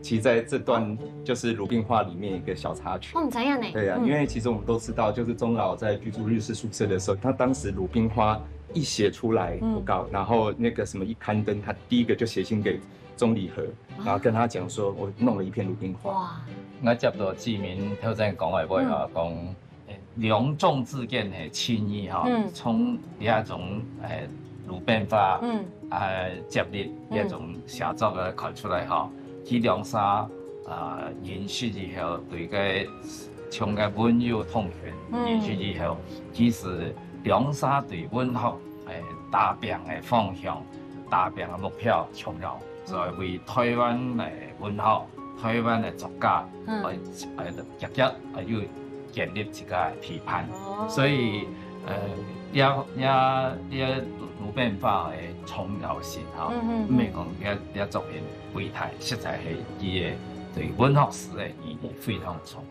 其實在這段就是《魯冰花》裡面一個小插曲。我毋知影呢。對啊，因為其實我們都知道，就是鍾老在居住日式宿舍的時候，他當時《魯冰花》一寫出來稿，然後那個什麼一刊登，他第一個就寫信給鍾理和，然後跟他講說，我弄了一篇《魯冰花》。哇！我接到志明頭先講的話吼，講梁莊之間的情誼吼，從遐種魯冰花接力遐種寫作的看出來吼，彼兩三啊認識以後，對個像個文友同學認識以後，其實梁山對文學打拼的方向、打拼的目標重要，所以為台灣的文學、台灣的作家，來積極啊有建立一個批判，所以遐遐遐魯冰花的重要性吼，毋是講遐遐作品偉大，實在係伊的對文學史的意義非常重。